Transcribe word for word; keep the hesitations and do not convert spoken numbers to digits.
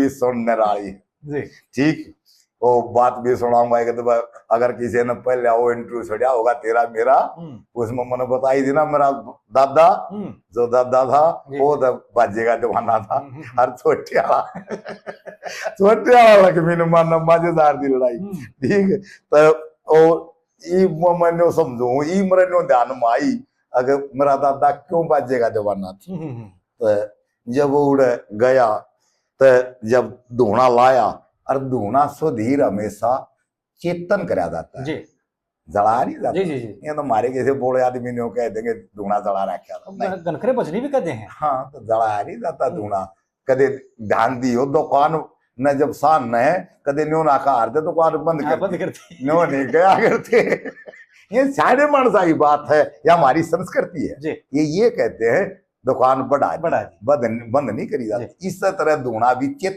सुन निराली। जी। ठीक, वो बात भी सुनाऊंगा एक दफा। अगर किसी ने पहले वो इंटरव्यू सुनिया होगा तेरा मेरा, हम्म। उसमें मैंने बताई थी ना, मेरा दादा, हम्म। जो दादा था, जी। वो तो बाजे का दीवाना था। हम्म, हम्म, और छोटे वाला, छोटे वाला लक्ष्मी ने मारना, मजेदार दी लड़ाई। हम्म। ठीक, तो ओ, ई म-, मैंने समझू, ई मेरे नो ध्यान में आई, अगर मेरा दादा क्यों बाजे का दीवाना था। हम्म, हम्म, हम्म। तो जब वो उड़े गया, तो जब धूणा लाया, और धूणा सुधीर हमेशा चेतन करया जाता है, जी। जला नहीं जाता। जी, जी, जी। ये तो मारे किसी बोले आदमी ने कह देंगे, धूणा जला रखा था। नहीं। घन-, घनखरे भजनी भी कहते हैं। हाँ, तो जला नहीं जाता धूणा। कदे ध्यान दियो, दुकान न जब सान न है, कदे न्यो ना कहा, "दे दुकान बंद हाँ, कर बंद दी।" कर दी। न्यो नहीं कहा करते। ये सारे मानसा की बात है, या हमारी संस्कृति है। जी। ये, ये कहते हैं दुकान बढ़ा दी, बढ़ा दी। बंद, बंद नहीं करी जाती। इस तरह धूणा भी चेतन